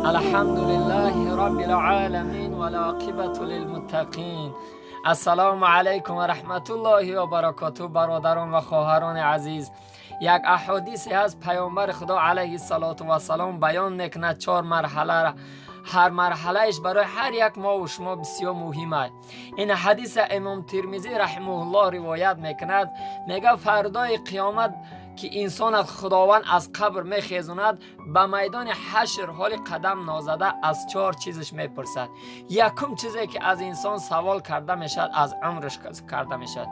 الحمد لله رب العالمين والعاقبة للمتقين. السلام علیکم و رحمت الله و برکاته. برادران و خواهران عزیز، یک احادیثی از پیامبر خدا علیه الصلاة و السلام بیان میکند چهار مرحله را. هر مرحلهش برای هر یک ما و شما بسیار مهم است. این حدیث امام ترمذی رحمه الله روایت میکند. میگه فردای قیامت که انسان از خداوند از قبر میخیزوند، به میدان حشر حال قدم نازده، از چهار چیزش میپرسد. یکم چیزی که از انسان سوال کرده میشد، از عمرش کرده میشد.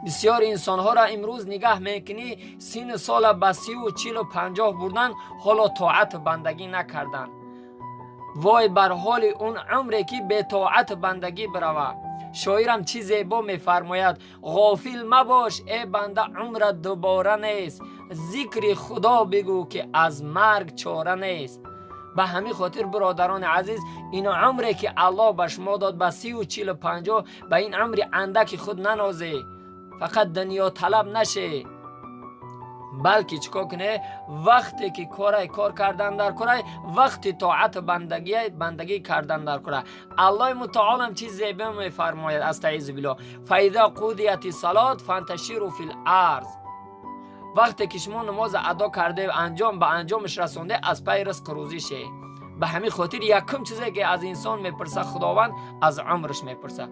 بسیار انسان ها را امروز نگاه میکنی، سین سال به 30 و 40 و 50 بردن، حالا طاعت بندگی نکردن. وای بر حال اون عمری که به طاعت بندگی بروه. شاعرم چی زیبا میفرماید: غافل مباش ای بنده، عمرت دوباره نیست، ذکر خدا بگو که از مرگ چاره نیست. به همین خاطر برادران عزیز، این عمری که الله به شما داد به 30 و 40 و 50، به این عمر اندک خود ننازه، فقط دنیا طلب نشه، بلکه چیکار کنه؟ وقتی که کارای کار کردن در کارای، وقتی طاعت بندگی بندگی کردن در کارای. الله متعال هم چیز زیبا میفرماید: استعیذ بالله، فاذا قضیت الصلاه فانتشروا فی الارض. وقتی که شما نماز ادا کرده، انجام به انجامش رسونده، از پی رزق روزی شه. به همین خاطر یکم چیزی که از انسان میپرسه خداوند، از عمرش میپرسه.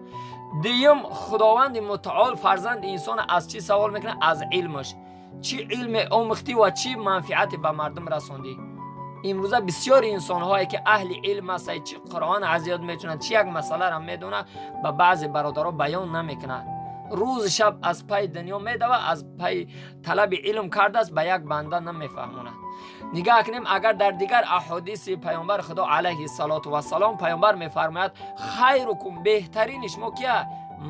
دیوم، خداوند متعال فرزند انسان از چی سوال میکنه؟ از علمش. چی علم آموختی و چی منفعت به مردم رسوندی؟ امروزه بسیار انسان هایی که اهل علم هستند، چی قرآن از یاد میتونن، چی یک مسئله را میدونه، به بعضی برادرها بیان نمیکنن. روز شب از پای دنیا میدوه، از پای طلب علم کرده است، به یک بنده نمیفهمونه. نگاه کنیم اگر در دیگر احادیث پیامبر خدا علیه الصلاة و السلام، پیامبر میفرماید: خیرکم، بهترین شما کیه؟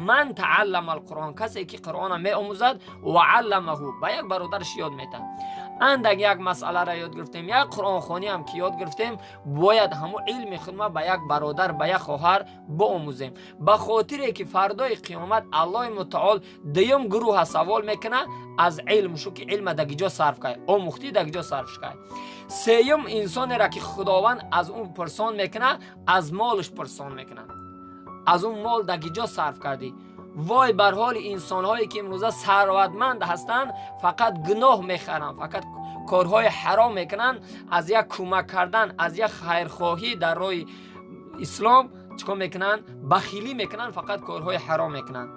من تعلم القرآن، کسی که قرآن می آموزد و علمه، به یک برادرش یاد میده. اندک یک مسئله را یاد گرفتیم، یک قرآن خوانی هم که یاد گرفتیم، باید همو علم خود ما به یک برادر، به یک خواهر بآموزیم، به خاطر که فردای قیامت الله متعال دیوم گروه سوال میکنه از علم شو که علم در کجا صرف کرد، آموختی در کجا صرف کرد. سیوم انسانی را که خداوند از اون پرسان میکنه، از مالش پرسان میکنه، از اون مال در کجا صرف کردی. وای بر حال انسان هایی که امروزه ثروتمند هستند، فقط گناه میخرن، فقط کارهای حرام میکنن. از یک کمک کردن، از یک خیرخواهی در راه اسلام چیکار میکنن؟ بخیلی میکنن، فقط کارهای حرام میکنن.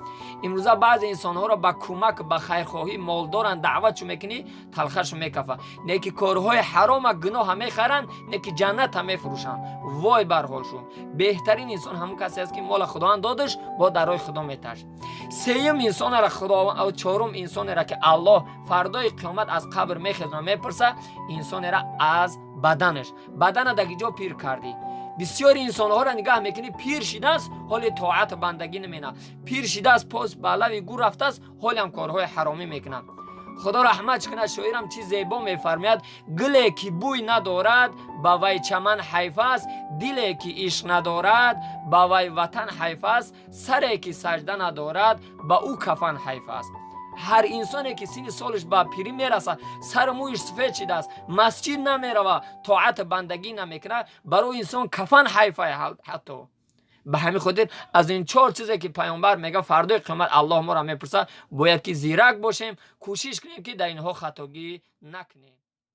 امروزه بعضی انسان ها را به کمک، به خیرخواهی، مالدارن، دعوت چو میکنی تلخش میکفه، نه که کارهای حرام گناه میخرن، نه که جنت هم میفروشن. وای بر حالشون. بهترین انسان همون کسی است که مال خداوند دادش، با در راه خدا میتش. سیوم انسان را خداوند او چهارم انسان را که الله فردای قیامت از قبر میخزونه میپرسه، انسان را از بدنش، بدن در جا پیر کردی. بسیاری انسان ها را نگاه میکنی، پیر شده است، حال طاعت بندگی نمینه. پیر شده است، پاس بالوی گور رفته است، حال هم کارهای حرامی میکنه. خدا رحمت کنه، شاعرم چیز زیبا میفرماید: گله که بوی ندارد، به وی چمن حیف است، دلی که عشق ندارد، به وی وطن حیف است، سری که سجده ندارد، به او کفن حیف است. هر انسانی که سین سالش به پیری میرسه، سر مویش سفید شده است، مسجد نمیروه، طاعت بندگی نمیکنه، برای انسان کفن حیفه حتی. به همین خاطر از این چهار چیزی که پیامبر میگه فردای قیامت الله ما را میپرسه، باید که زیرک باشیم، کوشش کنیم که در اینها خطاگی نکنیم.